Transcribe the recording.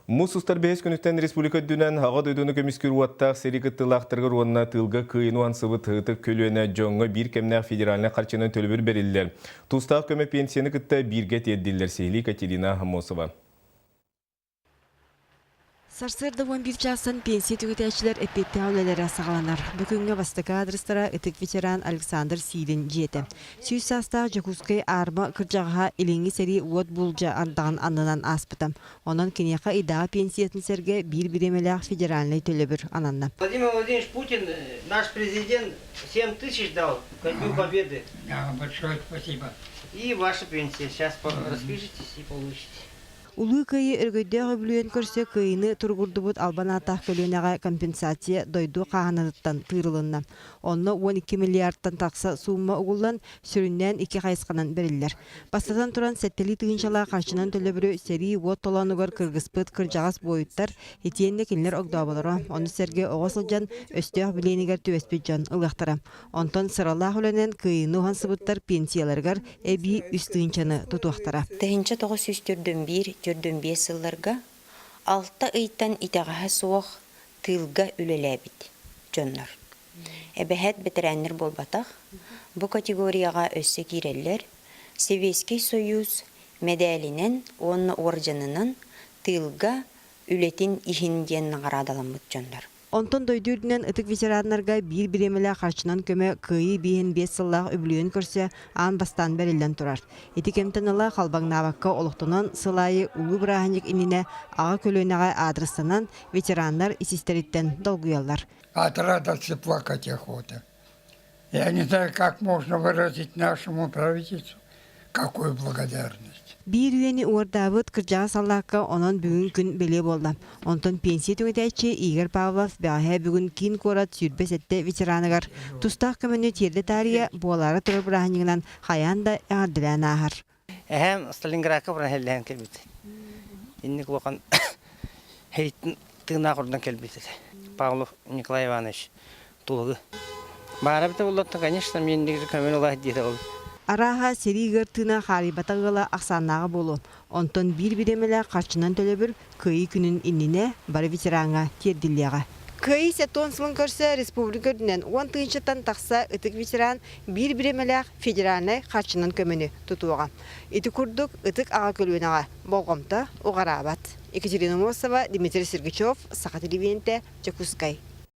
Муус устар бэһис күнүттэн республика үрдүнэн Аҕа дойдуну көмүскүүр уоттаах сэрии кыттыылаахтарыгар уонна тыылга кыайыыны уһансыбыт ытык көлүөнэ дьоҥҥо биир кэмнээх федеральнай харчынан төлөбүр бэриллэр. Тустаах көмө пенсияны кытта бииргэ тиэрдиллэр сиһилии Катерина Аммосова. Сарсыарда 11 чаастан пенсия түгэтээччилэр эппиэттээх үлэлэрэ саҕаланар. Бу күҥҥэ бастакы адрестара ытык ветеран Александр Силин дьиэтэ. 100 саастаах Дьокуускай аарма кырдьаҕаһа Илиҥҥи сэрии уот буулдьа ардаҕын аннынан ааспыта. Онон киниэхэ ыйдааҕы пенсиятын сэргэ биир бириэмэлээх федеральнай төлөбүр ананна. Владимир Владимирович Путин, наш президент, 7 тысяч дал ко Дню Победы. Да, большое спасибо. И ваша пенсия. Сейчас распишитесь и получите. Улуу Кыайыы өрөгөйдөөх үбүлүөйүн көрсө Кыайыыны туругурдубут албан ааттаах көлүөнэҕэ компенсация дойду хааһынатыттан тыырылынна. Онно 12 миллиардтан тахса суумма угуллан, сүрүннээн икки хайысханан бэриллэр. Бастатан туран, сэттэлии тыһыынчалаах харчынан төлөбүрү сэрии уот толоонугар кыргыспыт кырдьаҕас буойуттар итиэннэ кинилэр огдооболоро, ону сэргэ оҕо сылдьан өстөөх билиэнигэр түбэспит дьон ылыахтара. Онтон сыралаах үлэнэн кыайыыны уһансыбыттар пенсияларыгар эбии үс тыһыынчаны тутуохтара. 1941-45 сылларга алта ыйтан итэҕэһэ суох тыылга үлэлээбит дьоннор. Эбэһээт бэтэрээннэр буолбатах, бу категорияҕа өссө киирэллэр Сэбиэскэй Сойуус мэдээлинэн уонна уордьанынан тыылга үлэтин иһин диэн наҕараадаламмыт дьоннор. Онтон дойду үрдүнэн ытык ветераннарга биир бириэмэлээх харчынан көмө Кыайыы 55 сыллаах үбүлүөйүн көрсө аан бастаан бэриллэн турар. Ити кэмтэн ыла халбаҥнаабакка олохтонон сыл аайы улуу бырааһынньык иннинэ аҕа көлүөнэҕэ аадырыстанан ветераннар ис-истэриттэн долгуйаллар. От радости плакать охота. Я не знаю, как можно выразить нашему правительству какую благодарность. Биир үйэни уордаабыт кырдьаҕас саллаакка онон бүгүн күн бэлиэ буолла. Онтон пенсия түҥэтээччи Игорь Павлов бэҕэһээ бүгүн киин куорат 27 ветераныгар тустаах көмөнү тиэрдэ таарыйа буолаары турар бырааһынньыгынан хайаан да эҕэрдэлээн ааһар. Эһээм Сталинградка баран иһэллээн кэлбит. Инник улахан хейтин тыынаах ордон кэлбит этэ. Павлов Николай Иванович Тулагы. Баара эбитэ буоллар, конечно, мин көмөн ылаа диэтэ ол. Арааһа, сэрии ыар тыына хаарыйбатах ыала ахсааннааҕа буолуо. Онтон биир бириэмэлээх харчынан төлөбүр Кыайыы күнүн иннинэ бары ветераҥҥа тиэрдиллиэҕэ. Кыайыы 70 сылын көрсө республика үрдүнэн уон тыһыынчаттан тахса ытык ветеран биир бириэмэлээх федеральнай харчынан көмөнү тутуоҕа. Ити курдук ытык аҕа көлүөнэҕэ болҕомто уҕараабат. Екатерина Мосова, Дмитрий Сергучев, Саха телевидениетэ, Дьокуускай.